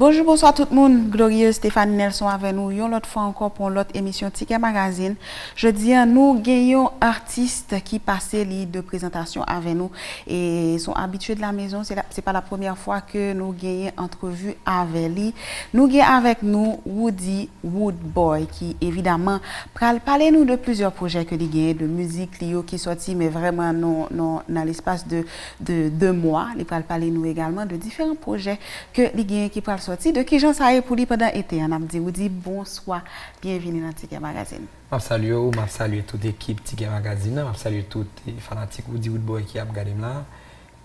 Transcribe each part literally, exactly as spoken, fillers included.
Bonjou, bonswa tout moun. Glorieuse Stéphanie Nelson avè nou yon lòt fwa ankò pou yon lòt emisyon Tikè Magazine. Jodi a, nou gen yon atis ki pase li de prezantasyon avè nou. E se yon abitye de la maison, se la, se pa la premyè fwa ke nou genyen antrevi avè li. Nou gen avèk nou Roody Woodboy ki evidaman pral pale nou de plizyè pwojè ke li genyen, de mizik li yo ki sòti, men vrèman nan, nan, nan lespas de, de de mwa. Li pral pale nou egalman de diferan pwojè ke li genyen ki pral sòti. De kijan sa ye pou li pandan ete a? N ap di Roody bonswa, byenvini nan Tikè Magazine. M ap salye w, m ap salye tout ekip Tikè Magazine nan, m ap salye tout, eh, fanatik Roody Woodboy ki ap gade m la.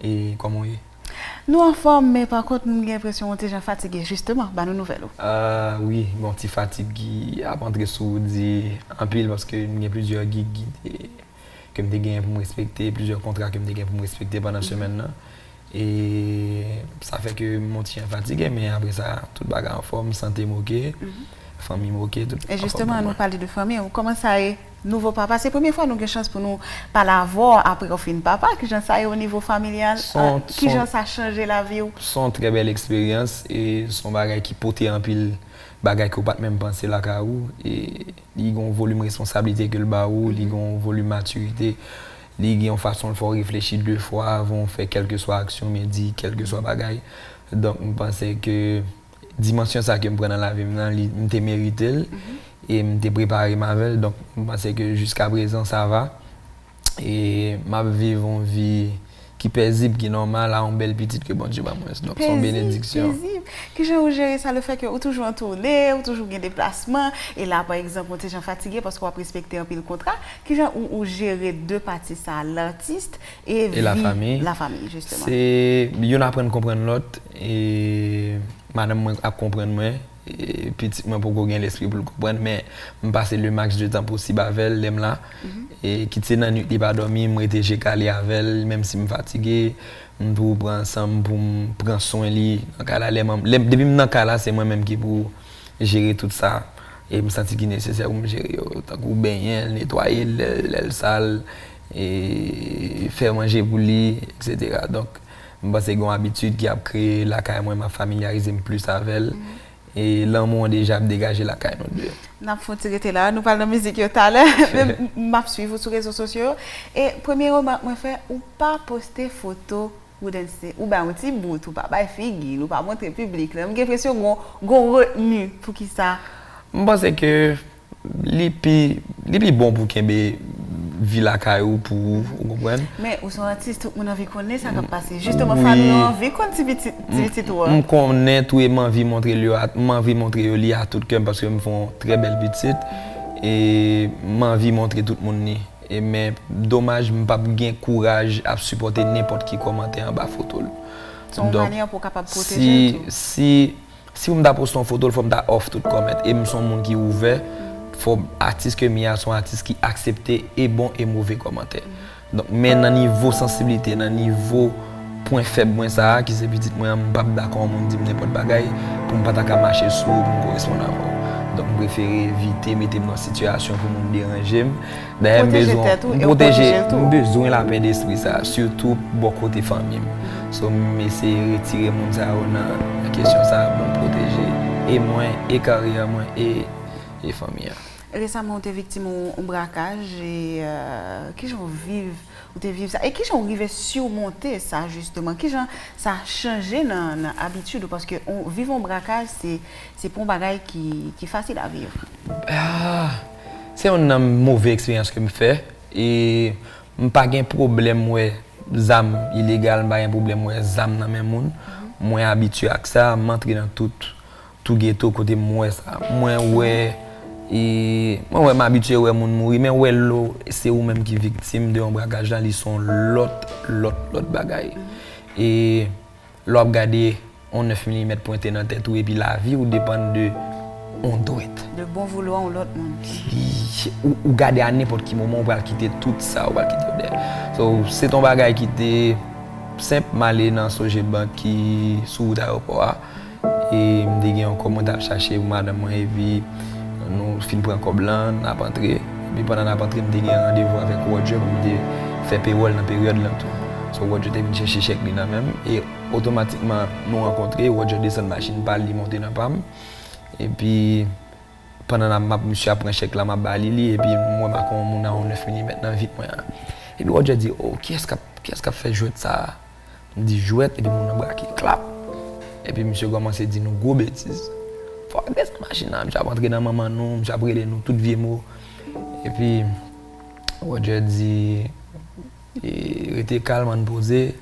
E kòman w ye? Nou anfòm, men pa kont, m gen enpresyon w ti jan fatige, jisteman, ba nou nouvèl ou. Ah, wi, bon, ti fatig ki ap antre sou Roody anpil, paske m gen plizyè gig ki te, ke m te genyen pou m respekte, plizyè kontra ke m te gen pou m respekte pandan semèn nan. E sa fè ke m on ti jan fatige, men apre sa, tout bagay anfòm, sante m oke, fanmi m oke, tout anfòm pou mwen. E jisteman, nou pale de fanmi, kòman sa ye? Nouvo papa, se premye fwa nou gen chans pou nou pale avè w apre w fin papa. Kijan sa ye o nivo familyal? Kijan sa chanje lavi w? Se yon trè bèl eksperyans e se yon bagay ki pote anpil bagay ke w pa t menm panse lakay ou. E li gen yon volim responsablite ke l ba ou, li gen yon volim matirite, li gen yon fason l fè w reflechi de fwa avan w fè kèlkeswa aksyon oubyen di kèlkeswa bagay. Donk, m panse ke dimansyon sa ke m pran nan lavi m nan, li, m te merite l e m te prepare m avè l. Donk, m panse ke jiskaprezan, sa va. E m ap viv yon vi ki pezib, ki nòmal, a yon bèl pitit ke Bondye ban mwen. Donk, se yon benediksyon. Pezib, pezib. Kijan ou jere sa, le fè ke ou toujou an toune, ou toujou gen deplasman, e la, pa egzanp, ou te jan fatige paske w ap respekte anpil kontra. Kijan ou, ou jere de pati sa, latis e vi lafanmi, jisteman? Se youn aprann konprann lòt, e madanm mwen ap konprann mwen, e pitit mwen poko gen lespri pou l konprann, men m pase le max de tan posib avè l lè m la. E kit se nan nwit li pa dòmi, m rete je kale avè l, menm si m fatige, m toujou pran san m pou m pran swen li nan kay la. Lè m, lè, depi m nan kay la, se mwen menm ki pou jere tout sa. E m santi ki nesesè pou m jere yo, tankou benyen l, netwaye l lè, lè l sal, e fè manje pou li, etsetera. Donk, m panse gen yon abitid ki ap kreye lakay mwen, m ap familyarize m plis avè l. E lanmou an deja ap degaje lakay nou de. N ap fè yon ti rete la, nou pral nan mizik yo talè. Men m, m ap swiv ou sou rezo sosyo yo. E premye remak mwen fè, ou pa poste foto Woodense, ou bay yon ti bout, ou pa bay figi l, ou pa montre piblik la. M gen enpresyon gon, gon retni. Poukisa? M panse ke li pi, li pi bon pou kenbe vi lakay ou pou ou, ou konprann? Men ou se yon atis, tout moun anvi konnen sa k ap pase. Jisteman, fan ou yo anvi konn ti pitit, ti pitit ou a. M konnen tou e m anvi montre l yo a, m anvi montre yo li a tout kè m paske m fè yon trè bèl pitit. E m anvi montre tout moun li. E men domaj, m p ap gen kouraj ap sipòte nenpòt ki kòmantè anba foto l. Se yon manyè pou w kapab pwoteje l tou. Si, si, si pou m ta poste yon foto l, fò m ta off tout kòmèt. E m se yon moun ki ouvè. Fò atis ke m ye a se yon atis ki aksepte e bon e move kòmantè. Donk, men nan nivo sansiblite, nan nivo pwen fèb mwen sa a, ki se pitit mwen an, m p ap dakò yon moun di m nenpòt bagay pou m pa ta ka mache sou ou, pou m koresponn avè w. Donk, m prefere evite mete m nan sitiyasyon pou moun deranje m. Dayè, m bezwen, m pwoteje, m bezwen lapè despri sa, sitou bò kote fanmi m. So, m eseye retire moun sa yo nan kesyon sa pou m pwoteje e mwen, e karyè mwen, e, e fanmi an. Resaman, ou te viktim yon, yon brakaj, e, euh, kijan w viv, ou te viv sa? E kijan w rive simonte sa, jisteman? Kijan sa chanje nan, nan abitid ou? Paske on, viv yon brakaj, se, se pa yon bagay ki, ki fasil a viv. Ah, se youn nan move eksperyans ke m fè. E m pa gen pwoblèm wè zam ilegal, m pa gen pwoblèm wè zam nan men moun. Mwen abitye ak sa, m antre nan tout, tout geto kote m wè sa. Mwen wè, e, mwen wè, m abitye wè moun mouri, men wè lè w, se ou menm ki viktim de yon brakaj la, li se yon lòt, lòt, lòt bagay. E lè w ap gade yon nèf milimèt pwente nan tèt ou epi lavi w depann de yon dwèt. De bon voulwa yon lòt moun. Ki, ou, ou gade a nenpòt ki moman ou pral kite tout sa, ou pral kite yo dèyè. So, se t yon bagay ki te senp, m ale nan Sogebank ki sou wout ayewopò a. E m te gen yon kòb mwen t ap chache pou madanm mwen, epi nou fin pran kòb lan, n ap antre. Epi pandan n ap antre, m te gen randevou avèk Roger pou m te fè pewòl nan peryòd lan tou. So, Roger te vin chèche chèk li nan men m. E Otomatikman, nou rankontre, Roger desann machin pa l, li monte nan pa m. Epi, pandan n ap, m ap, misye ap pran chèk la, m ap ba li li, epi m wè m ak yon moun a yon nèf milimèt nan vit mwen an. Epi Roger di, "O, kiyès k ap, kiyès k ap fè jwèt sa a?" M di, "Jwèt," epi moun nan brake, klap. Epi misye kòmanse di nou gwo betiz. "Fò w desann machin nan, misye ap antre nan manman nou, misye ap rele nou tout vye mo." Epi Roger di, "E, rete kalm, ann poze,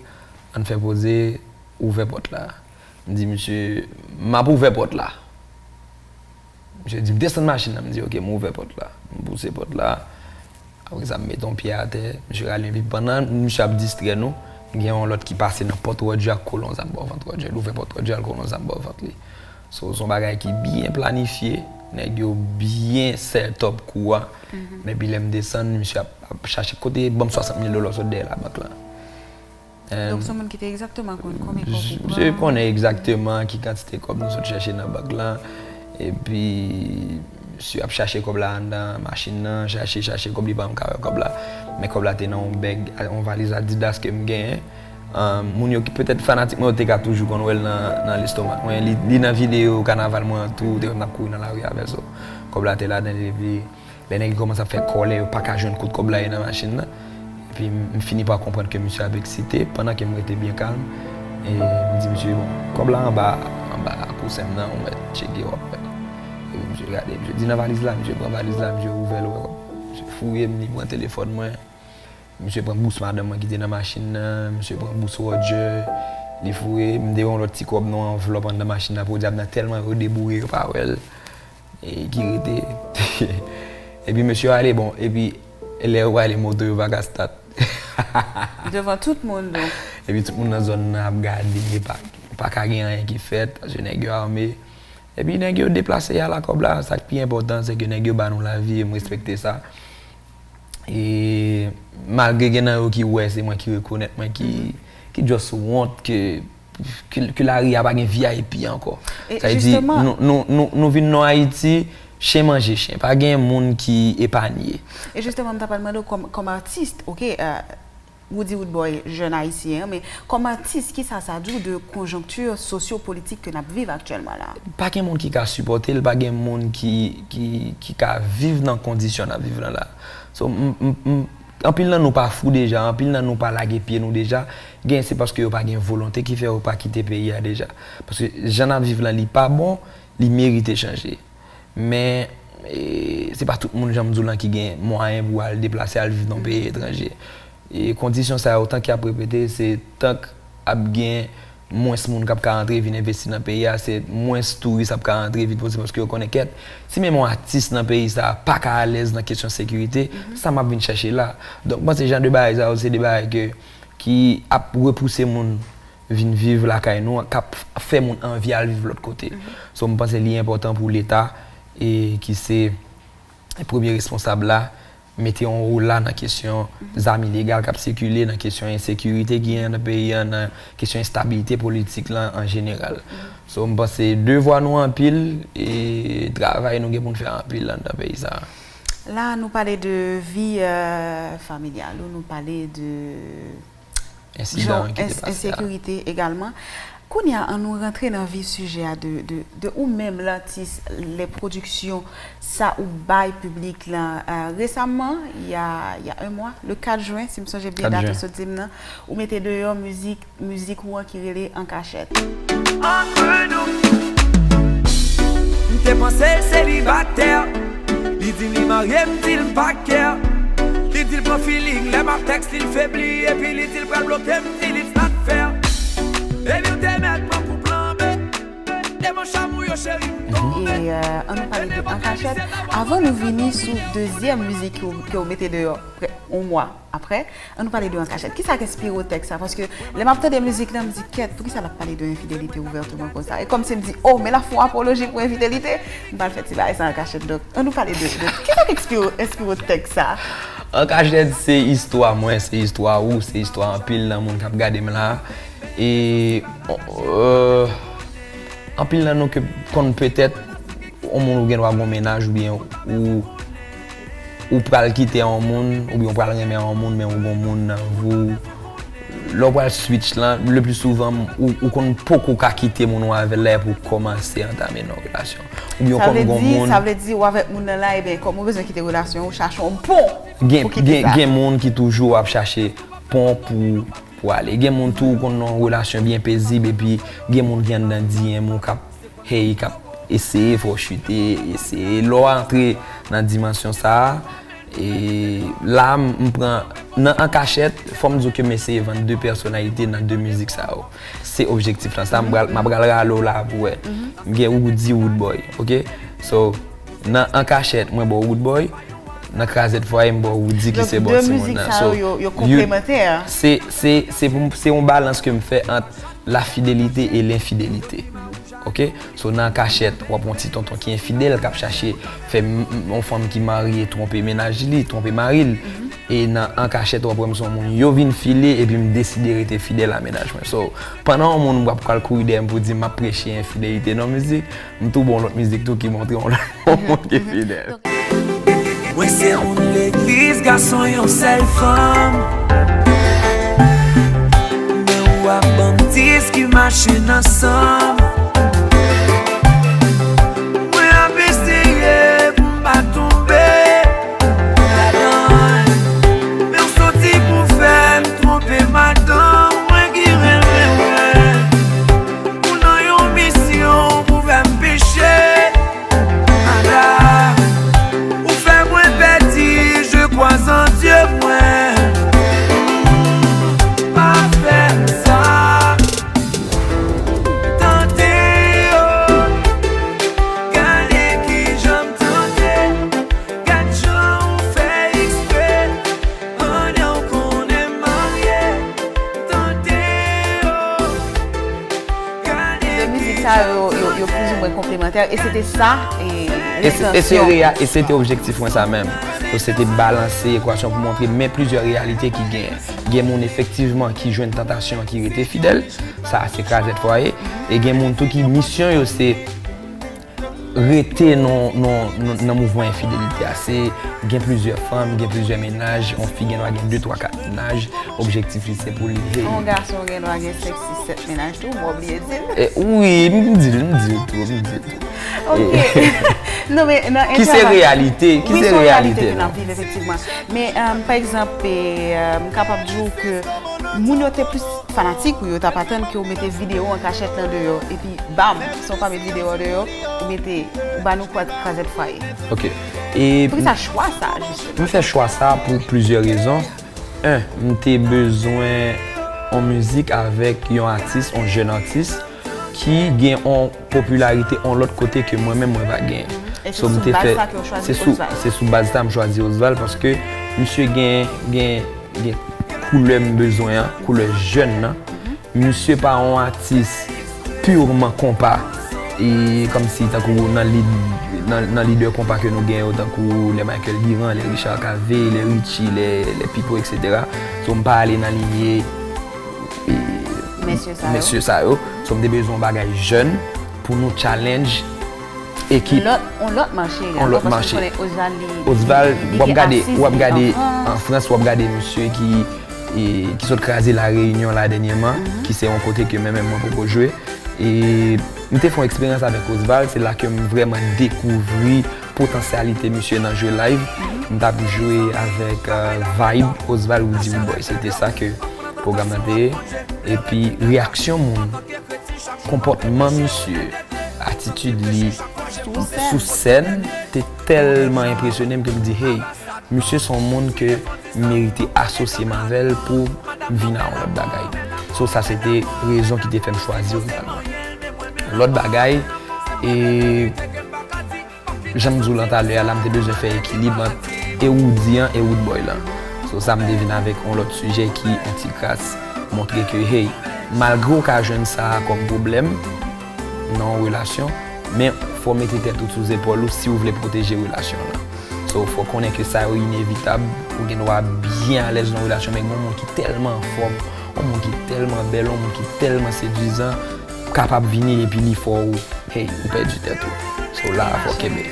ann fè poze, ouvè pòt la." M di misye, "M ap ouvè pòt la." Misye di m desann machin nan, m di, "Oke, m ouvè pòt la." M pouse pòt la. Apre sa, m mete yon pye atè, misye rale, epi pandan misye ap distrè nou, gen yon lòt ki pase nan pòt Roger ak kole yon zam bò vant Roger. Li ouvè pòt Roger, al kole yon zam bò vant li. So, se yon bagay ki byen planifye, nèg yo byen set up kou a. Men epi lè m desann, misye ap, ap chache kote ban m swasant mil dola sot dèyè labank lan. Donk, se yon moun ki te egzakteman konn konbyen kòb ou pran. Misye konnen egzakteman ki kantite kòb nou sot chèche nan bank lan. Epi, misye ap chache kòb la anndan machin nan, chache, chache kòb, li pa janm ka wè kòb la. Men kòb la te nan yon bag, yon valiz Adidas ke m genyen. Ahn, moun yo ki petèt fanatik mwen yo te ka toujou konn wè l nan, nan lestomak mwen. Li, li nan videyo kanaval mwen an tou, te wè m ap kouri nan lari avè l, so, kòb la te ladan l, epi lè nèg yo kòmanse ap fè kòlè, yo pa ka jwenn kote kòb la ye nan machin nan. Epi m, m fini pa konprann ke misye ap eksite, pandan ke m rete byen kalm. E m di misye, "Bon, kòb la anba, anba kousen m nan, ou mèt tcheke, w ap wè." Epi misye gade, misye di, "Nan valiz la." Misye pran valiz la, misye ouvè l, wè kòb. Misye fouye m, li pran telefòn mwen. Misye pran bous madanm mwen ki te nan machin nan, misye pran bous Roger, li foure, m te wè yon lòt ti kòb nan yon anvlòp anndan machin nan, podyab nan tèlman yo deboure, yo pa wè l, e ki rete. Epi mesye yo ale, bon, epi lè yo prale, moto yo pa ka stat. Devan tout moun, donk. Epi tout moun nan zòn nan ap gade, pa, pa ka gen anyen ki fèt, paske nèg yo ame. Epi nèg yo deplase y al ak kòb la, sa k pi enpòtan, se ke nèg yo ba nou lavi, e m respekte sa. E malgre gen nan yo ki wè se mwen ki rekonèt mwen, ki, ki just wont ke, ke, ke lari a pa gen V I P ankò. Sa vle di, nou, nou, nou, nou vin nan Ayiti, chen manje chen. Pa gen moun ki epanye. E jisteman, m ta pral mande w kòm, kòm atis, oke, euh, Roody Roodboy, jèn ayisyen an, men kòm atis, kisa sa di w de konjonkti sosyopolitik ke n ap viv aktyèlman la? Pa gen moun ki ka sipòte l, pa gen moun ki, ki, ki ka viv nan kondisyon n ap viv lan la. So, m, m, m, anpil nan nou pa fou deja, anpil nan nou pa lage pye nou deja. Gen, se paske yo pa gen volonte ki fè yo pa kite peyi a deja. Paske jan n ap viv lan, li pa bon, li merite chanje. Men, e, se pa tout moun, jan m di w lan, ki gen mwayen pou al deplase, al viv nan yon peyi etranje. E kondisyon sa yo, tank y ap repete, se tank ap gen mwens moun k ap ka antre vin envesti nan peyi a, se mwens touris ap ka antre vin poze, paske yo konnen kèt, si menm yon atis nan peyi sa a pa ka alèz nan kesyon sekirite, sa m ap vin chèche la? Donk, m panse jan de bagay sa yo, se de bagay ke, ki ap repouse moun vin viv lakay nou, k ap fè moun anvi al viv lòt kote. So, m panse li enpòtan pou Leta, e ki se premye responsab la, mete yon wola nan kesyon zam ilegal k ap sikile, nan kesyon ensekirite ki genyen nan peyi a, nan kesyon enstabilite politik lan an jeneral. So, m panse devwa nou anpil, e travay nou gen pou n fè anpil anndan peyi sa a. La, nou pale de vi, euh, familyal ou, nou pale de Ensidan ki te pase a. Ensekirite egalman. Kounye a, ann nou rantre nan vif sijè a de, de, de ou menm, lantis, les productions, sa ou bay piblik lan. Euh, resaman, il y a, il y a un mois, le quatre juin, si m sonje byen dat ou sot di m nan, ou mete deyò mizik, mizik ou an ki rele An Kachèt. Antre nou. M te panse l selibatè. Li di m li marye, m di l m pa kè. Li di l pran feeling, lè m ap tèks li, l febli. Epi li di l pral bloke m, m di l it's not fair. Epi w te mèt pran pou plan B. E mon chamou yo cheri, m tonbe. E, euh, ann nou pale de An Kachèt. Avan nou vini sou dezyèm mizik ke w, ke w mete deyò, prè, yon mwa. Apre, ann nou pale de An Kachèt. Kisa k enspire w tèks sa? Paske lè m ap tande mizik lan, m di, "Kèt, poukisa l ap pale de enfidelite ouvèteman konsa?" E kòmsi m di, "Oh, men l ap fè yon apoloji pou enfidelite, m pral fè ti bagay sa an kachèt." Donk, ann nou pale de, de, kisa k enspire, enspire w tèks sa? An Kachèt, se istwa mwen, se istwa ou, se istwa anpil nan moun k ap gade m la. E, euh, anpil nan nou ke konn petèt, yon moun ou gen dwa gon mennaj oubyen ou, ou pral kite yon moun, oubyen ou pral renmen yon moun, men ou gon moun nan vi w, lè w pral switch lan, le pli souvan, ou, ou konn poko ka kite moun ou avè l la epi w kòmanse antame nan yon relasyon. Oubyen w konn gon moun. Sa vle di, sa vle di, ou avèk moun nan la, ebyen, kòm ou bezwen kite relasyon, ou chache yon pon pou kite sa. Gen, gen, gen moun ki toujou ap chache pon pou, pou ale. Gen moun tou, ou konn nan yon relasyon byen pezib, epi gen moun ki anndan D M ou k ap hey, k ap eseye fè w chite, eseye. Lè w antre nan dimansyon sa a, e la, m, m pran, nan an kachèt, fò m di w ke m eseye vann de pèsonalite nan de mizik sa yo. Se objektif lan. Sa, m pral, m ap pral rale w la pou wè. M gen Roody, Roodboy, oke? So, nan an kachèt, mwen ba w Roodboy. Nan Krazèt Fwaye, m ba w Roody ki se bòs timoun nan. Donk, de mizik sa yo, yo, yo konplemantè. Se, se, se pou m, se yon balans ke m fè ant la fidélité et l'infidélité. Oke? So, nan an kachèt, w ap wè yon ti tonton ki enfidèl, k ap chache fè m, m, yon fanm ki marye twonpe mennaj li, twonpe mari l. E nan an kachèt, w ap wè m se yon moun yo vin file, epi m deside rete fidèl a mennaj mwen. So, pandan yon moun ap pral kouri dèyè m pou di m ap preche enfidélité nan mizik, m tou ba w yon lòt mizik tou ki montre yon lòt, yon moun ki fidèl. Mwen se moun legliz, gason yon sèl fanm. Men ou ap ban m dis ki mache nan san m. Mwen ap eseye pou m pa tonbe ladan l. Men w soti pou fè m twonpe madanm mwen ki renmen mwen. Ou nan yon misyon pou fè m peche. Ada, ou fè mwen pèdi, je crois en Dieu mwen. Pa fè m sa. Tante yo, gade kijan m tante. Gad jan ou fè eksprè. Pandan w konnen m marye. Tante yo. De mizik sa yo, yo, yo plizoumwen konplemantè, e se te sa, e, e se, e se rentansyon. Rea-, e se te objektif mwen sa menm. So, se te balanse ekwasyon pou montre men plizyè reyalite ki genyen. Gen moun efektivman ki jwenn tantasyon an ki rete fidèl, sa a se Krazèt Fwaye, e gen moun tou ki misyon yo se rete nan, nan, nan, nan mouvman enfidelite a. Se gen plizyè fanm, gen plizyè mennaj, yon fi gen dwa gen de, twa, kat mennaj, objektif li se pou li, hey. Yon gason gen dwa gen senk, sis, sèt mennaj tou, mwen bliye di l. E, wi, m di l, m di l tou, m di l tou. Ok. Non, men nan entèvyou. Ki se reyalite, ki se reyalite ke n ap viv, efektivman. Men, euh, pa egzanp, e, euh, m kapab di w ke moun yo te plis fanatik ou yo t ap atann ke w mete videyo an kachèt nan deyò, epi bam, san w pa met videyo an deyò, ou mete, ou ba nou Krazèt Fwaye. Ok. E poukisa chwa sa, jisteman? M fè chwa sa pou plizyè rezon. En, m te bezwen yon mizik avèk yon atis, yon jèn atis, ki gen yon popilarite yon lòt kote ke mwen menm mwen pa genyen. E se sou baz sa ke w chwazi Osval? Se sou, se sou baz sa m chwazi Osval, paske misye gen, gen, gen koulè m bezwen an, koulè jèn nan. Misye pa yon atis purman konpa. E kòmsi tankou nan lid, nan, nan lidè konpa ke nou gen yo, tankou lè Michael Guirand, lè Richard Cavé, lè Richie, lè, lè Pipo, et cetera. So, m pa ale nan linye, e, mesye sa yo. Mesye sa yo. So, m te bezwen yon bagay jèn pou nou challenge ekip. Lòt, yon lòt mache egalman, paske nou konnen Osval, li, Osval, li, li w ap gade, w ap gade an Frans, w ap gade misye ki, e, ki sot kraze La Réunion la dènyèman, ki se yon kote ke menm mwen poko jwe. E m te fè yon eksperyans avèk Osval, se la ke m vrèman dekouvri potansyalite misye nan jwe live. M t ap jwe avèk, euh, Vibe, Osval, Roody, Roodboy. Se te sa ke pwogram nan te ye. Epi reyaksyon moun, konpòtman misye, atitid li sou sèn te tèlman enpresyone m ke m di, hey, misye se yon moun ke m merite asosye m avè l pou m vin a yon lòt bagay. So, sa se te rezon ki te fè m chwazi Osval. Lòt bagay, e jan m di w lan talè a la, m te bezwen fè ekilib ant e Roody an e Roodboy lan. So, sa m te vin avèk yon lòt sijè ki yon ti kras montre ke, hey, malgre w ka jwenn sa a kòm pwoblèm nan yon relasyon, men fò w mete tèt ou sou zepòl ou si w vle pwoteje relasyon lan. So, fò w konnen ke sa yo inevitab, ou gen dwa byen alèz nan yon relasyon, men gen yon moun ki tèlman anfòm, yon moun ki tèlman bèl, yon moun ki tèlman sedwizan, kapab vini epi li fè w, hey, ou pèdi tèt ou. So, la a fò w kenbe.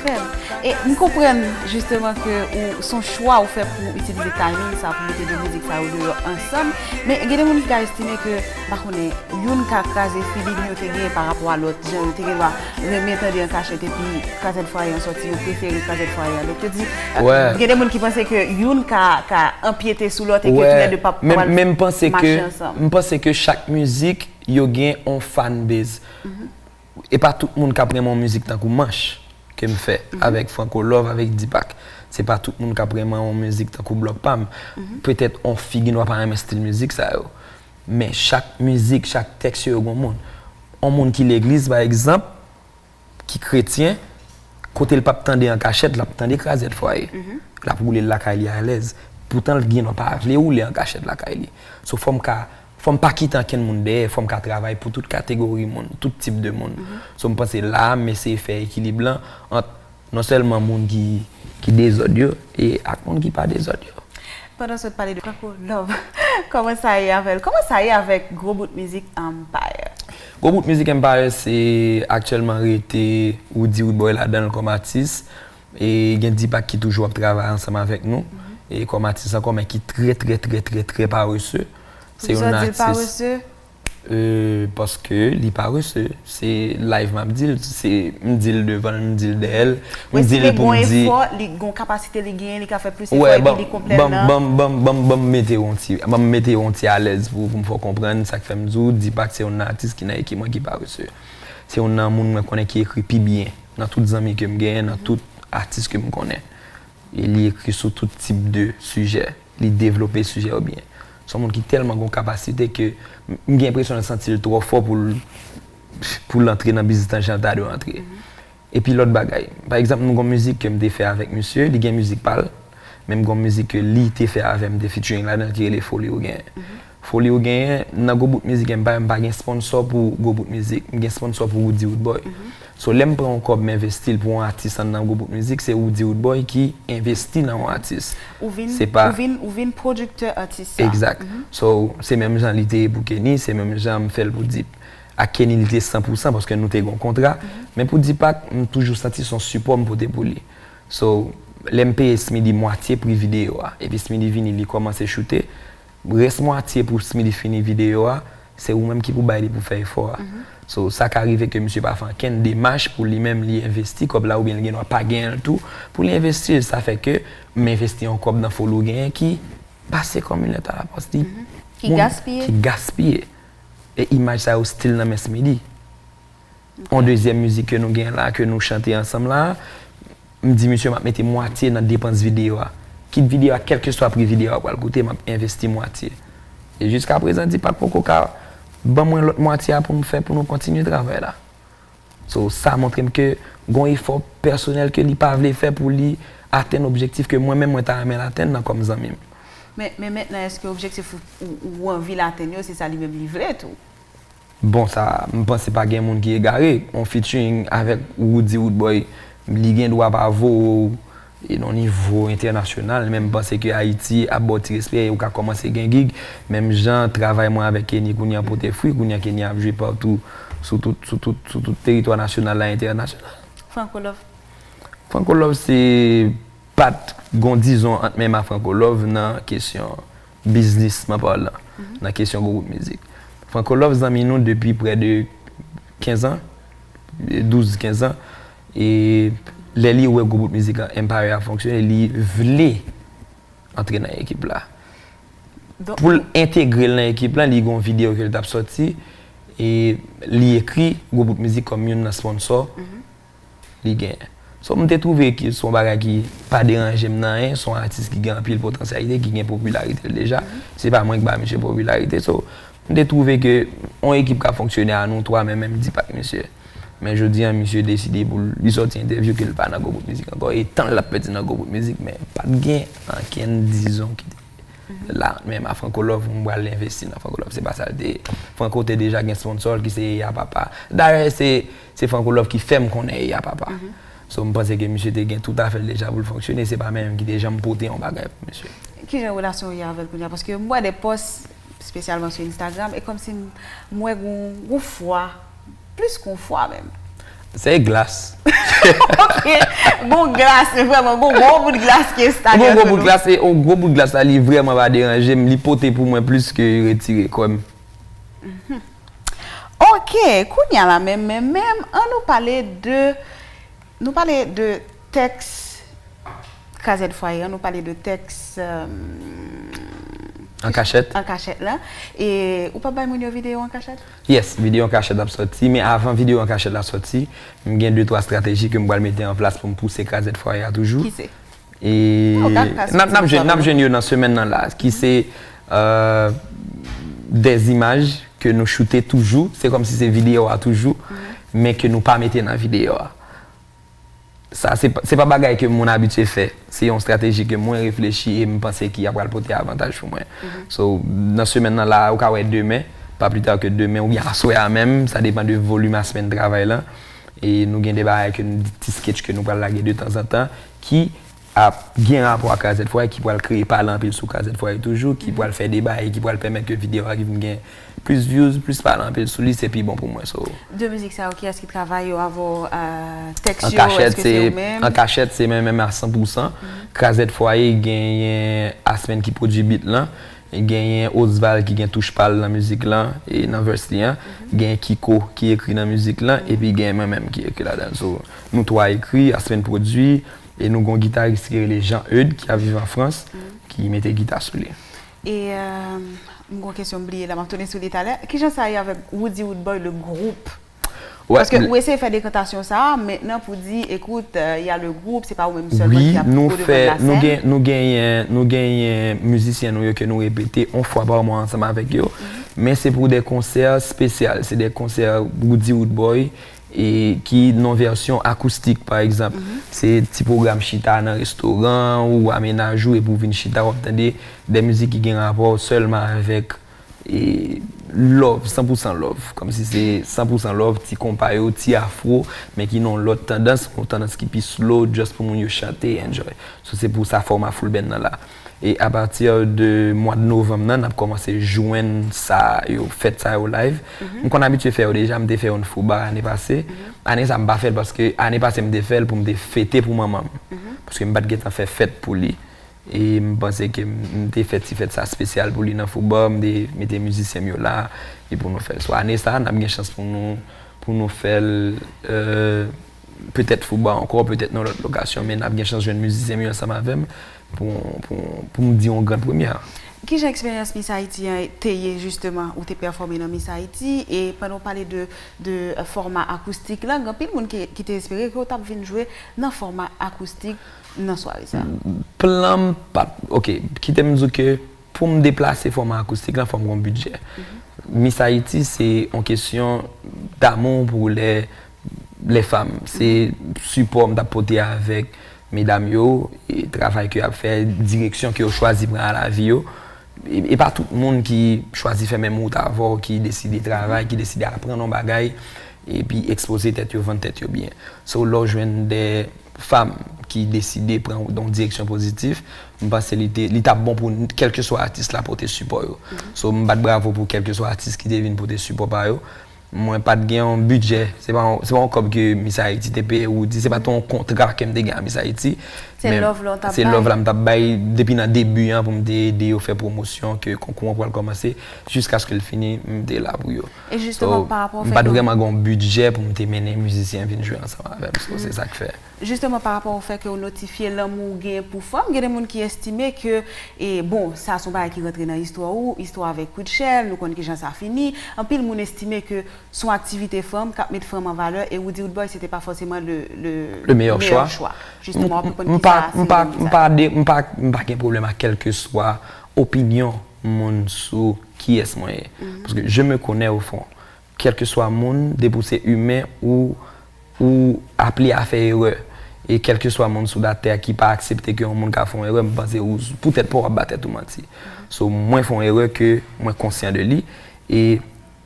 E m konprann jisteman ke ou, se yon chwa ou fè pou itilize timing sa pou mete de mizik sa yo deyò ansanm, men gen de moun ki ka estime ke, m pa konnen, youn ka kraze feeling yo te gen pa rapò a lòt, jan yo te gen dwa renmen tande An Kachèt epi Krazèd Fwaye an sòti, yo prefere Krazèd Fwaye an. Donk yo di, gen de moun ki panse ke youn ka, ka anpyete sou lòt e ke toulède p ap pral mache ansanm. Men m panse ke chak mizik yo gen yon fan base. E pa tout moun k ap renmen yon mizik tankou Manch ke m fè avèk Franco Love, avèk Deepak. Se pa tout moun k ap renmen yon mizik tankou Blòk Pa M. Petèt yon fi gen dwa pa renmen stil mizik sa yo. Men chak mizik, chak tèks yo, yo gen yon moun. Yon moun ki legliz, pa egzanp, ki kretyen, kote l p ap tande An Kachèt, l ap tande Krazèd Fwaye. L ap woule l lakay li alèz. Poutan l gen dwa pa vle woule An Kachèt lakay li. So fò m ka, fò m pa kite ankenn moun dèyè, fò m ka travay pou tout kategori moun, tout tip de moun. So m panse la a, m eseye fè ekilib lan ant non sèlman moun ki, ki dezòd yo, e ak moun ki pa dezòd yo. Pandan w sot pale de Franco Love, kòman sa ye avè l? Kòman sa ye avèk Gwo Bout Mizik Empire? Gwo Bout Mizik Empire se aktyèlman rete Roody Roodboy ladan l kòm atis. E gen Deepak ki toujou ap travay ansanm avèk nou. E kòm atis ankò, men ki trè, trè, trè, trè, trè parese. Se yon atis. Poukisa w di l parese? Euh, paske li parese. Se live m ap di l, se, m di l devan l, m di l dèyè l, m di l pou m di. Wè, si li gon efò, li gon kapasite li genyen, li ka fè plis efò epi li konplè nan. Ban m, ban m, ban m, ban m mete w yon ti, ban m mete w yon ti alèz pou, pou m fè w konprann sa k fè m di w, Deepak se yon atis ki nan ekip mwen ki parese. Se yon nan moun mwen konnen ki ekri pi byen nan tout zanmi ke m genyen, nan tout atis ke m konnen. E li ekri sou tout tip de sijè. Li devlope sijè yo byen. Se yon moun ki tèlman gon kapasite ke m, m gen enpresyon l santi l twò fò pou l, pou l antre nan biznis lan jan l ta dwe antre. Epi lòt bagay, pa egzanp, nou gon mizik ke m te fè avèk misye, li gen mizik pa l, men m gon mizik ke li te fè avè m, m te featuring ladan l ki rele Foli Ou Genyen. Foli Ou Genyen, nan Gwo Bout Mizik Empire, m pa gen sponsò pou Gwo Bout Mizik, m gen sponsò pou Roody Roodboy. So, lè m pran yon kòb, m envesti l pou yon atis anndan Gwo Bout Mizik, se Roody Roodboy ki envesti nan yon atis. Ou vin, ou vin, ou vin pwodiktè atis sa. Egzak. So, se menm jan li te ye pou Kenny, se menm jan m fè l pou Deep. Ak Kenny, li te san pou san paske nou te gen yon kontra. Men pou Deepak, m toujou santi se yon sipò m pote pou li. So, lè m peye Smithy mwatye pri videyo a, epi Smithy vini, li kòmanse choute, rès mwatye pou Smithy fini videyo a, se ou menm ki pou bay li pou fè efò a. So, sa ka rive ke misye pa fè ankenn demach pou li menm li envesti kòb la, oubyen li gen dwa pa genyen l tou, pou li envesti l. Sa fè ke m envesti yon kòb nan Foli Ou Genyen ki pase kòm yon lèt alapòs. Li, ki gaspiye. Ki gaspiye. E imaj sa yo still nan men Smithy. Yon dezyèm mizik ke nou gen la, ke nou chante ansanm la, m di misye m ap mete mwatye nan depans videyo a. Kit videyo a, kèlkeswa pri videyo a pral koute, m ap envesti mwatye. E jiskaprezan, Deepak poko ka ban mwen lòt mwatye a pou m fè pou nou kontinye travay la. So, sa montre m ke gon efò pèsonèl ke li pa vle fè pou li atenn objektif ke mwen menm mwen ta renmen l atenn nan kòm zanmi m. Men, men mentnan, èske objektif ou, ou, ou anvi l atenn yo, se sa li menm li vle tou? Bon, sa, m panse pa gen moun ki egare. Yon featuring avèk Roody Roodboy, li gen dwa pa vo w e nan nivo entènasyonal, men m panse ke Ayiti ap ba w ti respè e ou ka kòmanse gen gig. Menm jan travay mwen avèk Kenny kounye a pote fwi, kounye a Kenny ap jwe patou sou tout, sou tout, sou tout teritwa nasyonal la, entènasyonal. Franco Love. Franco Love se pa t gon dizon ant men m a Franco Love nan kesyon biznisman palan, nan kesyon Gwo Bout Mizik. Franco Love zanmi nou depi prè de kenz an, douz, kenz an. E lè li wè Gwo Bout Mizik an, Empire ap fonksyone, li vle antre nan ekip la. Pou l entegre l nan ekip la, li gon videyo ke l t ap sòti, e li ekri Gwo Bout Mizik kòm youn nan sponsò li genyen. So, m te twouve ke se yon bagay ki pa deranje m nan anyen, se yon atis ki gen anpil potansyalite, ki gen popilarite l deja. Se pa mwen ki ba misye popilarite. So, m te twouve ke yon ekip ka fonksyone a nou twa, men menm Deepak misye. Men jodi a, misye deside pou l, li sòti entèvyou ke l pa nan Gwo Bout Mizik ankò, e tan l ap pèdi nan Gwo Bout Mizik, men pa t gen ankenn dizon ki te la, men m a Franco Love, m pral envesti nan Franco Love. Se pa sa l te ye. Franco te deja gen sponsò l ki se Eya Papa. Dayè, se, se Franco Love ki fè m konnen Eya Papa. So, m panse ke misye te gen tout afè l deja pou l fonksyone. Se pa mwen menm ki te janm pote yon bagay pou misye. Kijan relasyon w ye avè l kounye a? Paske m wè de pòs, espesyalman sou Instagram, e kòmsi m, m wè gon, gon fwa, plis gon fwa menm. Se glas. Ok, gon glas, men vrèman, gon gwo bout glas ki enstale Gon gwo ant bout nou. Glas, e yon gwo bout glas la, li vrèman pa deranje m, li pote pou mwen plis ke retire kò m. Ok, kounye a la menm, menm, menm, an nou pale de, nou pale de tèks Krazèt Fwaye, an nou pale de tèks euh, An kachèt. An kachèt la. E ou pa bay moun yo videyo an kachèt? Yes, videyo an kachèt ap sòti, men avan videyo an kachèt la sòti, m gen de twa estrateji ke m pral mete an plas pou m pouse Krazèt Fwaye a toujou. Ki se? E Oh, gad, gad, n ap n ap gad, jwenn n ap gad. Jwenn yo nan semèn nan la, ki se euh, des images ke nou choute toujou, se kòmsi se videyo a toujou, men ke nou pa mete nan videyo a. Sa se pa- se pa bagay ke moun abitye fè. Se yon estrateji ke mwen reflechi e m panse ki ap pral pote avantaj pou mwen. So nan semèn nan la, ou ka wè demen, pa pli ta ke demen oubyen aswè a menm, sa depann de volim a semèn travay lan. E nou gen de bagay ke nou, ti sketch ke nou pral lage de tanzantan ki ap gen rapò ak Krazèt Fwaye, ki pral kreye pale anpil sou Krazèt Fwaye toujou, ki pral fè deba e ki pral pèmèt ke videyo a ki vin gen plis views, plis pale anpil sou li, se pi bon pou mwen. So, De mizik sa yo, kiyès ki travay yo avè w? Euh, tèks An yo, kachèt, èske se se ou menm? An kachèt, se mwen menm a san pou san. Krazèt Fwaye genyen Asmèn ki pwodui beat lan, genyen Osval ki gen touch pa l nan mizik lan e nan verse li an, genyen Kiko ki ekri nan mizik lan, epi genyen mwen menm ki ekri ladan l. So, nou twa ekri, Asmèn pwodui, e nou gon gitaris ki rele Jean Eudes ki ap viv an Frans, ki mete gita sou li. E euh, m gon kesyon m bliye la, m ap tounen sou li talè. Kijan sa ye avèk Roody Roodboy, le group? Wè, Paske l- ou eseye fè dekantasyon sa a, mentnan pou di, ekout, euh, y a le group, se pa ou menm sèlman Wi, ki ap nou o fè, devan de la nou sèn. Gen, nou genyen, nou genyen mizisyen nou yo ke nou repete yon fwa pa mwa ansanm avèk yo. Men se pou de konsè espesyal, se de konsè Roody Roodboy e ki nan vèsyon akoustik, pa egzanp. Se ti pwogram chita nan restoran ou amenaje w epi w vin chita, w ap tande de mizik ki gen rapò sèlman avèk e love, san pou san love. Kòmsi se san pou san love, ti konpa yo, ti afro, men ki nan yon lòt tandans, yon tandans ki pi slow, just pou moun yo chante, enjoy. So, se pou sa fòma full band nan la. E apati de mwa de novanm nan, n ap kòmanse jwenn sa yo, fèt sa yo live. M konn abitye fè yo deja, m te fè youn Fouba ane pase. Ane sa m pa fè l paske ane pase m te fè l pou m te fete pou manman m. Paske m pa t gentan fè fèt pou li. E m panse ke m m te fè ti fèt sa espesyal pou li nan Fouba, m te mete mizisyen m yo la, e pou nou fè l. So ane sa, n ap gen chans pou nou, pou nou fè l, euh, petèt Fouba ankò, petèt nan lòt lokasyon, men n ap gen chans jwenn mizisyen m yo ansanm avè m pou, pou, pou m di yon gran premyè. Kijan eksperyans Miss Haiti an te ye, jisteman, ou te pèfòme nan Miss Haiti, e pandan w pale de, de euh, fòma akoustik la, gen anpil moun ki, ki te espere ke w t ap vin jwe nan fòma akoustik nan sware sa? Plan m pa t, ok, kite m di w ke pou m deplase fòma akoustik lan, fò m gon bidjè. Miss Haiti, se yon kesyon damou pou lè, lè fanm. Se sipò m t ap pote avèk medam yo, e travay ke y ap fè, direksyon ke yo chwazi pran a lavi yo. E, e pa tout moun ki chwazi fè menm wout avè w, ki deside travay, ki deside aprann yon bagay, epi ekspoze tèt yo, vann tèt yo byen. So, lè w jwenn de fanm ki deside pran yon direksyon pozitif, m panse li te, li t ap bon pou n- kèlkeswa atis la pote sipò yo. So, m bat bravo pou kèlkeswa atis ki te vin pote sipò pa yo. Mwen pa t gen yon bidjè, se pa yon, se pa yon kòb ke Miss Haiti te peye Roody, se pa t yon kontra ke m te gen a Miss Haiti. Se love la w t ap bay. Se love la m t ap bay depi nan debi an pou m te ede yo fè pwomosyon ke konkou an pral kòmanse, jiskaske l fini, m te la pou yo. E jisteman, So, pa rapò m fè pa t ke vrèman gen yon bidjè pou m te mennen mizisyen vin jwe ansanm avè m. So, se sa k fè. Jisteman, pa rapò o fè ke w notifye lanmou w gen pou fanm, gen de moun ki estime ke, e bon, sa se yon bagay ki rantre nan istwa ou, istwa avèk Rutshelle, nou konn kijan sa fini. Anpil moun estime ke se yon aktivite fanm k ap met fanm an valè, e Roody Roodboy, se te pa fòseman le, le, Le meilleur choix. Jisteman, w ap konn M ki pa, sa, m pa, m pa, de, m pa, m pa gen pwoblèm ak kèlkeswa opinyon moun sou kiyès mwen ye. Paske je me connais au fond. Kèlkeswa moun, depi w se imen, ou, ou aple a fè erè. E kèlkeswa moun sou latè ki pa aksepte ke yon moun ka fè yon erè, m panse ou, poutèt pa w ap ba tèt ou manti. So, mwen fè yon erè ke mwen konsyan de li. E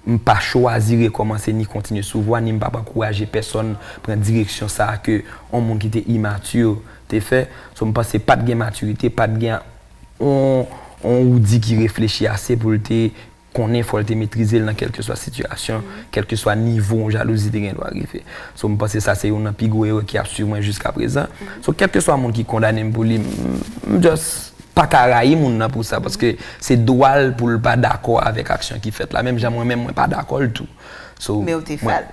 m pa chwazi rekòmanse ni kontinye sou vwa, ni m p ap ankouraje pèsonn pran direksyon sa a ke yon moun ki te imati te fè. So, m panse pa t gen matirite, pa t gen yon, yon Roody ki reflechi ase pou l te konnen fò l te metrize l nan kèlkeswa sitiyasyon, kèlkeswa nivo yon jalouzi te gen dwa rive. So, m panse sa se youn nan pi gwo erè ki ap swiv mwen jiska prezan. So, kèlkeswa moun ki kondane m pou li, m, m just pa ka rayi moun nan pou sa, paske se dwa l pou l pa dakò avèk aksyon ki fèt la, menm jan mwen menm mwen pa dakò l tou. So, Men ou te fè l.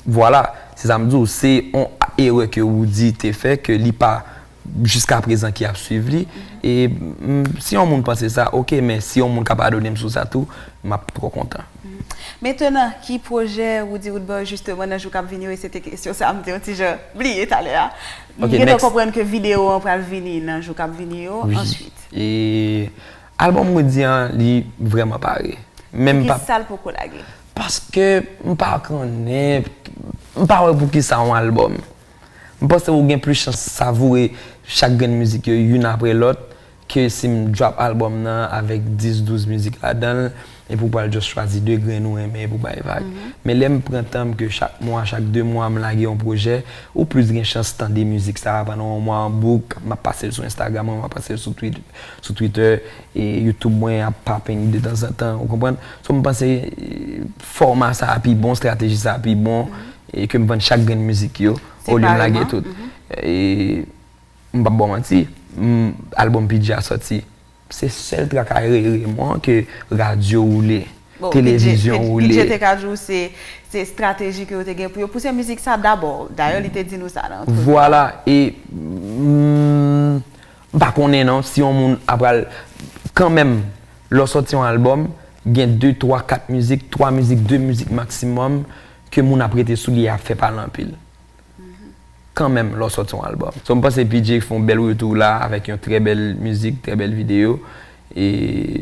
Vwala, se sa m di w, se yon erè ke Roody te fè, ke li pa jiska prezan ki ap swiv li. E mm, si yon moun panse sa, oke, men si yon moun ka padone m sou sa tou, m ap twò kontan. Mentnan, ki pwojè Roody Roodboy jisteman nan jou k ap vini yo? E se te kesyon sa a m te yon ti jan bliye talè a. M gentan konprann ke videyo an pral vini nan jou k ap vini yo. Answit. E albòm Roody an, li vrèman pare. Men m pa. Poukisa l poko lage? Paske m pa konnen, m pa wè poukisa yon albòm. M panse ou gen plis chans savoure chak grenn mizik yo youn apre lòt ke si m drop albòm nan avèk dis, douz mizik ladan l, epi ou pral just chwazi de grenn ou renmen epi w bay vag. Men lè m pran tan m ke chak mwa, chak de mwa m lage yon pwojè, ou plis gen chans tande mizik sa a pandan yon mwa an bouk, m ap pase l sou Instagram mwen, m ap pase l sou Twitter, sou Twitter, e YouTube mwen ap popping de tanzantan, ou konprann? So m panse e, fòma sa a pi bon, estrateji sa a pi bon, e ke m vann chak grenn mizik yo, olye m lage tout. E, m p ap ba w manti, m, albòm P J a sòti. Se sèl traka Ray Raymond ke radyo woule, televizyon woule. P J te ka di w se, se estrateji ke yo te gen pou yo pouse mizik sa dabò. Dayè, li te di nou sa nan antrevi. Vwala, e mm, m pa konnen non, si yon moun ap pral, kanmenm, lè w sòti yon albòm, gen de, twa, kat mizik, twa mizik, de mizik maksimòm, ke moun ap rete sou li e ap fè pale anpil. Kanmenm, lè w sòti yon albòm. So, m panse P J fè yon bèl retou la avèk yon trè bèl mizik, trè bèl videyo. E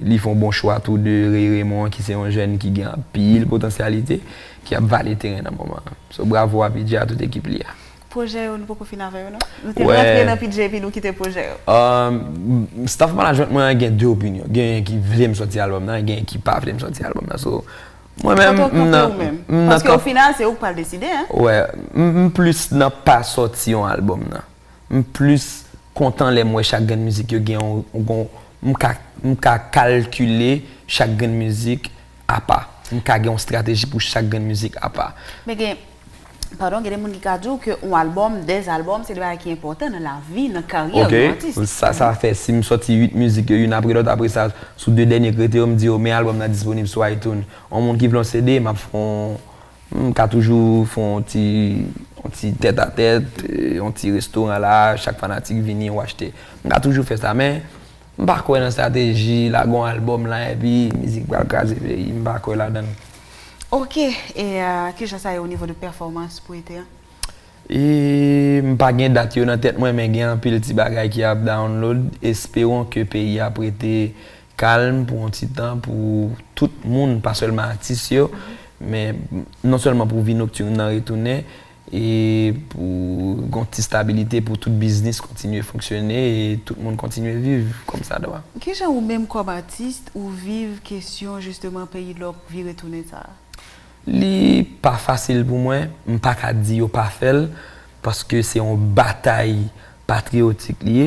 li fè yon bon chwa tou de Ray Raymond ki se yon jèn ki gen anpil potansyalite, ki ap vale teren nan moman an. So, bravo a P J a tout ekip li a. Pwojè yo, nou poko fin avè yo non? Nou te rantre nan P J epi nou kite pwojè yo. Um, staff management mwen an gen de opinyon. Gen ki vle m sòti albòm nan, gen ki pa vle m sòti albòm nan. So, mwen menm, m nan, m nan. Paske o final, se ou k pral deside, hein? Wè, m, m plis nan pa sòti yon albòm nan. M plis kontan lè m wè chak grenn mizik yo gen yon, yon, m ka, m ka kalkile chak grenn mizik apa. M ka gen yon estrateji pou chak grenn mizik apa. Men gen, padon, gen de moun ki ka di w ke yon albòm, de albòm, se de bagay ki enpòtan nan lavi, nan karyè yon atis. Sa, sa fè si m sòti uit mizik yo youn apre lòt, apre sa, sou de dènye k rete yo, m di yo, men albòm nan disponib sou iTunes. Yon moun ki vle yon C D, m ap fè yon, m ka toujou fè yon ti, yon ti tèt a tèt, yon ti restoran la, chak fanatik vini, ou achte. M ka toujou fè sa, men m pa kwè nan estrateji, lage yon albòm la, epi mizik pral kraze peyi, m pa kwè ladan l. Ok, e uh, kijan sa ye o nivo de pèfòmans pou ete an? E m pa gen dat yo nan tèt mwen, men gen anpil ti bagay ki ap download. Espewon ke peyi a ap rete kalm pou yon ti tan pou tout moun, pa sèlman atis yo, men non sèlman pou vi noktin nan retounen, e pou gon ti stabilite pou tout biznis kontinye fonksyone e tout moun kontinye viv kòm sa dwa. Kijan ou menm kòm atis ou viv kesyon jisteman peyi lòk vire tounen sa a? Li pa fasil pou mwen, m pa ka di yo pa fè l, paske se yon batay patriyotik li ye.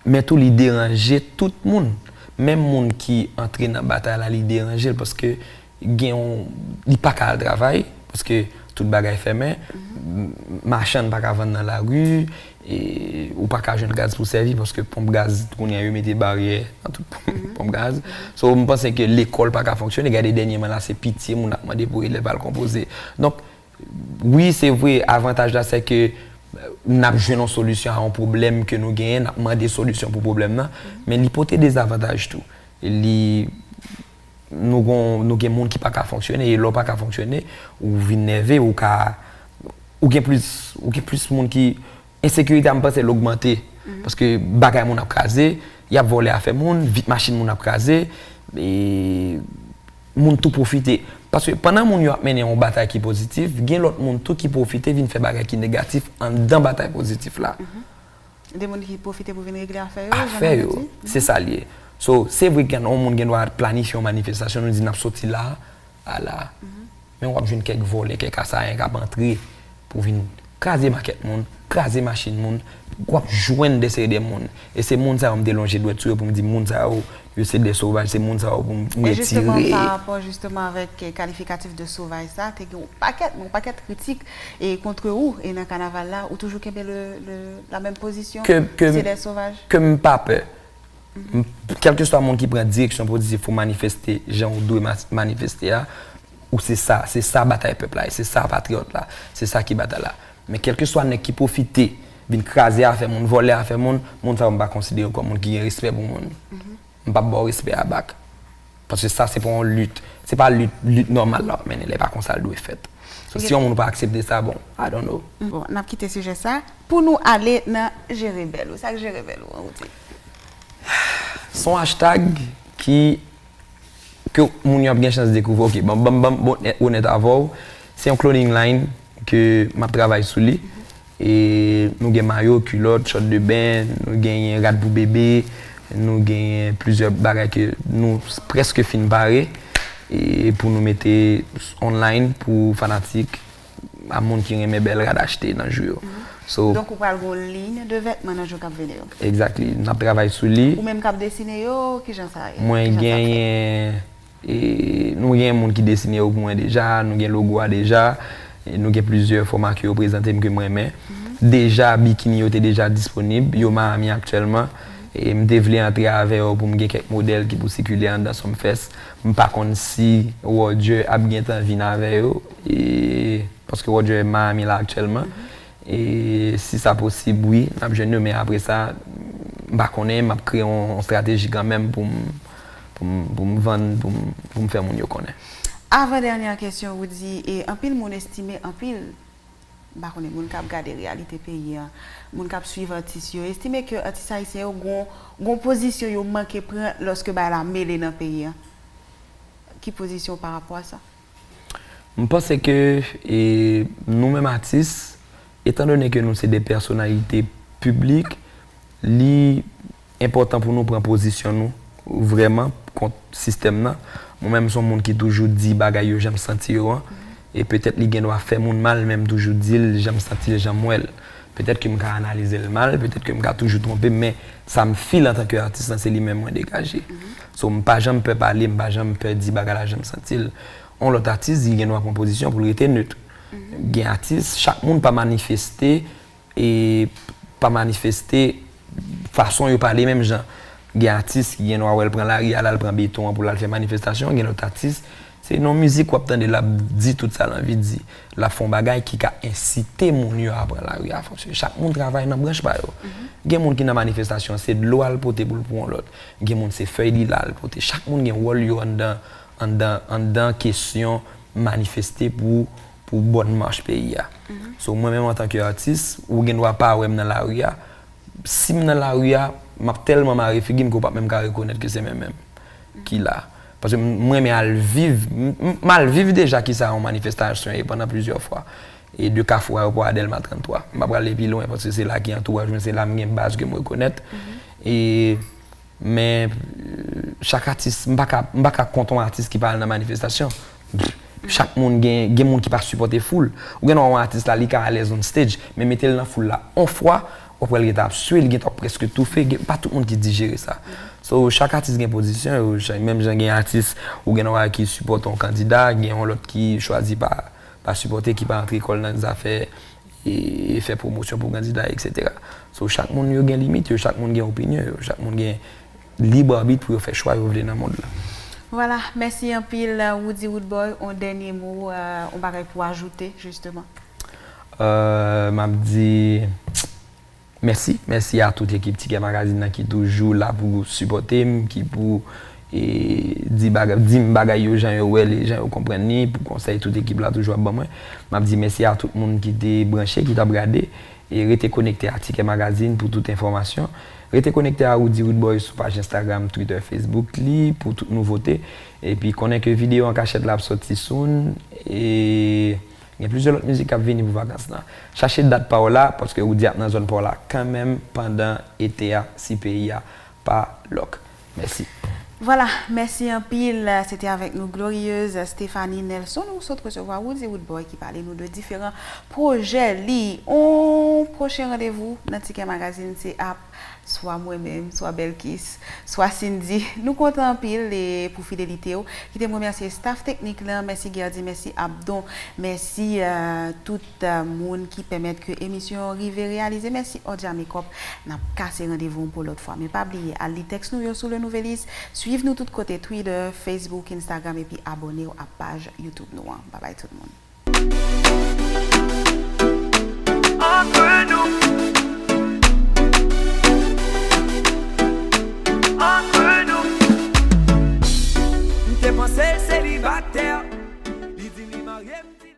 Men tou li deranje tout moun. Menm moun ki antre nan batay la, li deranje l paske gen yon, li pa ka al travay, paske tout bagay fèmen. M, machann pa ka vann nan lari, e ou pa ka jwenn gaz pou sèvi paske ponp gaz kounye a yo mete baryè nan tout ponp, ponp gaz. So, m panse ke lekòl pa ka fonksyone. Gade dènyèman la, se pitye moun ap mande pou elèv al konpoze. Donk, wi, se vre, avantaj la, se ke n ap jwenn yon solisyon a yon pwoblèm ke nou genyen, n ap mande solisyon pou pwoblèm nan, men li pote dezavantaj tou. Li, nou gon, nou gen moun ki pa ka fonksyone, e lè w pa ka fonksyone, ou vin nève, ou ka, ou gen plis, ou gen plis moun ki, ensekirite a, m panse l ogmante. Paske bagay moun ap kraze, y ap vòlè afè moun, vit machin moun ap kraze, e moun tou pwofite. Paske pandan moun yo ap mennen yon batay ki pozitif, gen lòt moun tou ki pwofite vin fè bagay ki negatif anndan batay pozitif la. De moun ki pwofite pou vin regle afè yo, jan Afè yo, se sa l ye. So, se vre gen yon moun gen dwa planifye yon manifestasyon, nou di n ap soti la a la. Men w ap jwenn kèk vòlè, kèk asayen k ap antre pou vin kraze makèt moun, kraze machin moun, w ap jwenn de seri de moun. E se moun sa yo m te lonje dwèt sou yo pou m di moun sa yo, yo se de sovaj, se moun sa yo pou m retire. E jisteman, pa rapò jisteman avèk kalifikatif de sovaj sa, te gen yon pakèt, yon pakèt kritik e kont ou e nan kanaval la, ou toujou kenbe le, le, la menm pozisyon, se de sovaj? Ke m pa pè. Kèlkeswa moun ki pran direksyon pozitif pou manifeste jan ou dwe manifeste a, ou se sa, se sa batay pèp la, se sa patriyòt la, se sa ki batay la. Men kèlkeswa nèg ki pwofite vin kraze afè moun, vòlè afè moun, moun sa yo m pa konsidere yo kòm moun ki gen respè pou moun. M p ap ba w respè a bak. Paske sa se pa yon lit, se pa lit, lit nòmal la w ap mennen, lè pa konsa l dwe fèt. So, si yon moun pa aksepte sa, bon, I don't know. Bon, n ap kite sijè sa pou nou ale nan Jere Bèl ou. Sa k Jere Bèl ou an, Roody? Se yon hashtag ki ke moun yo ap gen chans dekouvri. Ok, ban m, ban m, ban m bon, onèt avè w, se yon clothing line ke m ap travay sou li. E nou gen mayo, kilòt, chòt de ben, nou genyen rad pou bebe, nou genyen plizyè bagay ke nou prèske fin pare e pou nou mete online pou fanatik a moun ki renmen bèl rad achte nan jou yo. So, Donk ou pral gen yon liy de vètman nan jou k ap vini yo? Exactly. N ap travay sou li. Ou menm k ap desine yo, kijan sa ye? Mwen genyen e, nou gen moun ki desine yo pou mwen deja, nou gen logo a deja, e nou gen plizyè fòma ke yo prezante m ke m renmen. Deja, bikini yo te deja disponib, yo Miami aktyèlman. E m te vle antre avè yo pou m gen kèk modèl ki pou sikile anndan Sumfest. M pa konn si Roger ap gentan vin avè yo, e, paske Roger Miami la aktyèlman. E si sa posib, wi, n ap jwenn yo, men apre sa, m pa konnen, m ap kreye yon, yon estrateji kanmenm pou m, pou m, pou m vann, pou m, pou m fè moun yo konnen. Avan dènyè kesyon, Roody, e anpil moun estime, anpil, m pa konnen, moun k ap gade reyalite peyi a, moun k ap swiv atis yo, estime ke atis ayisyen yo gon, gon pozisyon yo manke pran lòske bagay la mele nan peyi a. Ki pozisyon w pa rapò a sa? M panse ke e, nou menm atis, etandone ke nou se de pèsonalite piblik, li enpòtan pou nou pran pozisyon nou vrèman kont sistèm nan. Mwen menm se yon moun ki toujou di bagay yo jan m santi yo an. E petèt li gen dwa fè moun mal, men m toujou di l jan m santi l, jan m wè l. Petèt ke m ka analize l mal, petèt ke m ka toujou twonpe m, men sa m feel antanke atis lan, se li menm mwen degaje. So, m pa janm pè pale, m pa janm pè di bagay la jan m santi l. Yon lòt atis, li gen dwa pran pozisyon pou l rete nèt. Gen atis, chak moun pa manifeste, e pa manifeste fason yo pale menm jan. Gen atis ki gen dwa wè l pran lari a, l al pran beton an pou l al fè manifestasyon, gen lòt atis, se nan mizik w ap tande l ap di tout sa l anvi di. L ap fè yon bagay ki ka ensite moun yo a pran lari a fonksyone. Chak moun travay nan branch pa yo. Gen moun ki nan manifestasyon, se dlo a l pote pou l pou yon lòt. Gen moun se fèy li la l pote. Chak moun gen wòl yo anndan, anndan, anndan kesyon manifeste pou, pou bòn mach peyi a. So, mwen menm antanke atis, ou gen dwa pa wè m nan lari a. Si m nan lari a, m ap tèlman mare figi m ke w p ap menm ka rekonèt ke se mwen menm ki la. Paske m, m renmen al viv, m, m, m al viv deja kisa yon manifestasyon ye pandan plizyè fwa. E de Kafou Ayewopò a Dèlma trannntwa. M pa prale pi lwen paske se la ki antouraj mwen, se la m gen baz ke m rekonèt. E, men, chak atis, m pa ka, m pa ka kont yon atis ki pa al nan manifestasyon. Chak moun gen, gen moun ki pa sipòte foul. Ou gen yon atis la, li ka alèz on stage, men mete l nan foul la yon fwa, w ap wè l gentan ap swe, li gentan ap prèske toufe, gen, pa tout moun ki dijere sa. So, chak atis gen pozisyon yo, menm jan gen atis, ou gen yon ki sipòte yon kandida, gen yon lòt ki chwazi pa, pa sipòte, ki pa antre kò l nan zafè e, e fè pwomosyon pou kandida, etsetera. So, chak moun yo gen limit yo, chak moun gen opinyon yo, chak moun gen lib abit pou yo fè chwa yo vle nan mond la. Vwala, mèsi anpil Roody Roodboy, yon dènye mo, yon bagay pou ajoute, jisteman? M ap di mèsi, mèsi a tout ekip Tikè Magazine nan ki toujou la pou sipòte m, ki pou e, di, baga, di m bagay yo jan yo wè l e jan yo konprann li, pou konsèy tout ekip la toujou ap ban mwen. M ap di mèsi a tout moun ki te branche, ki t ap gade. E rete konekte a Tikè Magazine pou tout enfòmasyon. Rete konekte a Roody Roodboy sou paj Instagram, Twitter, Facebook li pou tout nouvote. Epi konnen ke videyo an kachèt la ap sòti soon. E gen plizyè lòt mizik k ap vini pou vakans lan. Chache dat pa w la, paske Roody ap nan zòn pa w la kanmenm pandan ete a, si peyi a pa lòk. Mèsi. Vwala, mèsi anpil. Se te avèk nou Glorieuse Stéphanie Nelson. Nou sot resevwa Woodsy Woodboy ki pale nou de diferan pwojè li. On pwochen randevou nan Ticket Magazine se ap swa mwen menm, swa Belkis, swa Cindy. Nou kontan anpil e pou fidelite w. Kite m remèsye staff teknik lan. Mèsi Gerdy, mèsi Abdon, mèsi euh, tout euh, moun ki pèmèt ke emisyon an rive reyalize. Mèsi Odja Makeup. N ap kase randevou pou lòt fwa. Men pa bliye al li tèks nou yo sou Le Nouvelliste, swiv nou tout kote Twitter, Facebook, Instagram epi abòne w ak paj YouTube nou an. Babay tout moun. Entre nous. Entre nous. M te panse l selibatè.